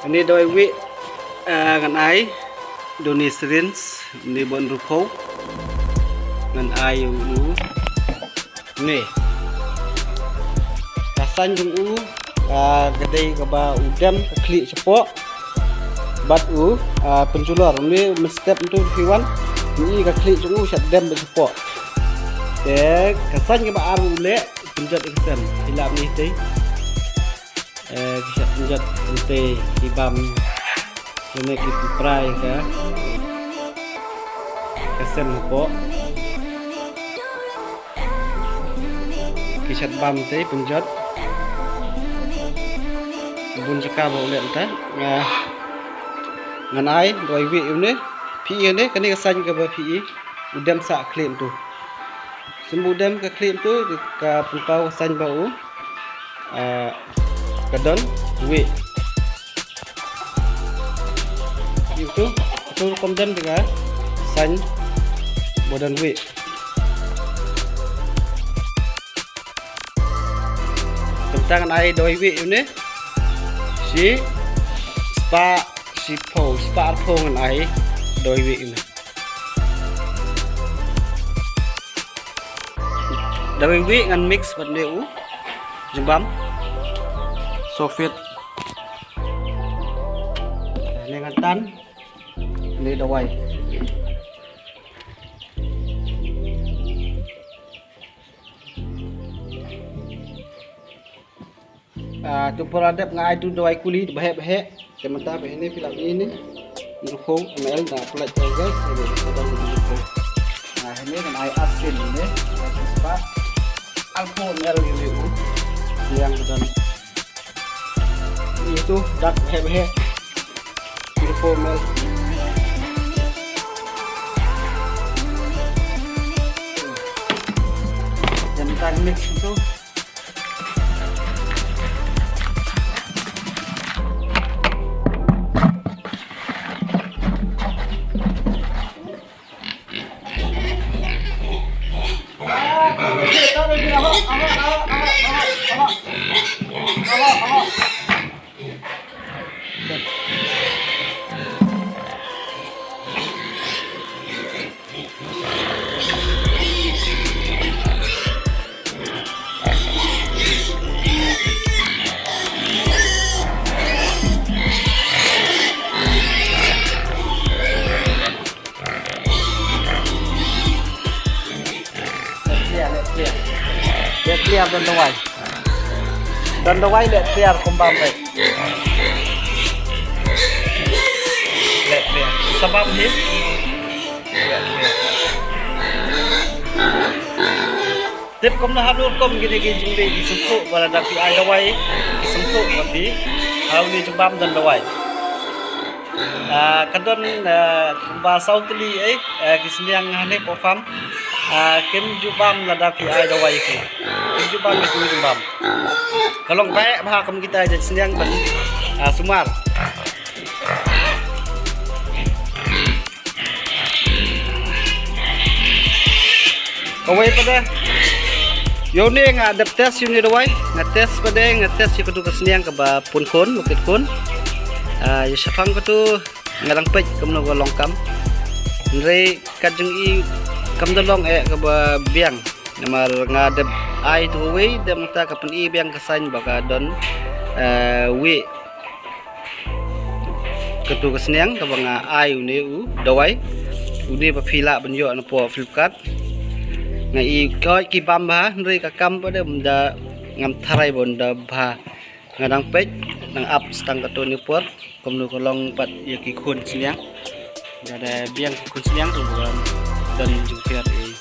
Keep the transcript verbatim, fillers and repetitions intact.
Une dawai wieh, ah, ngan ai da une syringe, une ba hynriewphew. Ngan ai u, une. Ka saiñ jong u, ah, ka dei kaba u dem ka khlieh shapoh. Bad u, ah, pynjulor, une mynstep mynta u phi wan, une ka khlieh jong u shah dem beit shapoh. Te ka saiñ kaba ar u leh, pynjot ïa ka sem, phi lah ban ïohi te. Eh, ki shah pynjot, pynte, ki bam, lane ki pynpra ïa ka, ka sem hapoh. Ki shah bam te, pynjot. Bun jaka ba u leh mynta. Ah, ngan ai dawai wieh ïa une. Phi ïohi ne, kane ka saiñ kaba phi ïohi. U dem sah khlieh mynta. Symboh dem ka khlieh mynta, ka pynpaw ka saiñ ba u, ah, ka don wieh. Ïa utu, utu rukom dem te ka saiñ ba don wieh. Te mynta ngan ai dawai wieh ïa une. Shi spah, shiphew, spah arphew ngan ai dawai wieh ïa une. Dawai wieh ngan mix bad une u jingbam. Sulfate. Une ngan tan. Une dawai. Ah, tu por la dep nga ai tu dawai kuli, tu ba heh ba heh. Te mynta ba hini phi lah ïohi ne. Hynriewphew M L da pynlait tu guys. Ada, ada hynriewphew. Ah, hini ngan ai arsien ne. Spah arphew M L ïa une u. Ïa ka don. Ïa utu, dak ba heh ba heh. Hynriewphew M L. Te mynta mix utu. Leh clear, leh clear. Leh clear don dawai. Don dawai leh clear kumba mrek. Leh clear. Sabab hi. Leh clear. Tip kumno ha rukom kine ki jingleh ki sngewthuh ba lada phi ai dawai ki sngewthuh ba phi ha une jingbam don dawai. Ah, ka don, ah, ba saw tylli, eh, ah, ki sniang hangne hapoh farm. Ah, kim ju bam lada phi ai dawai ki. Kim ju bam ki jingbam. Ka long bha bha kum kita jait sniang ban, ah, sumar. Kawei pat de. Ïa une nga dep test ïa une dawai. Nga test pat de, nga test ïa katu ka sniang kaba pun khun, ba kit khun. Ah, ïa shaphang katu nga dang peit kumno ka long kam. Hynrei kat jong i kam da long eh kaba biang. Namar nga dep ai tu kawei, dep mynta ka pyni biang ka saiñ ba ka don, eh, wieh. Katu ka sniang kaba nga ai une u dawai. Une ba phi lah ban ïoh napoh Flipkart. Nga i koit ki bam bha, hynrei ka kam pat de ym da, ngam tharai ba ym da bha. Nga dang peit, dang ap tang katto katne por, kumno ka long pat ïa ki khun sniang. Lada biang ki khun sniang tu ba don jingpher ei.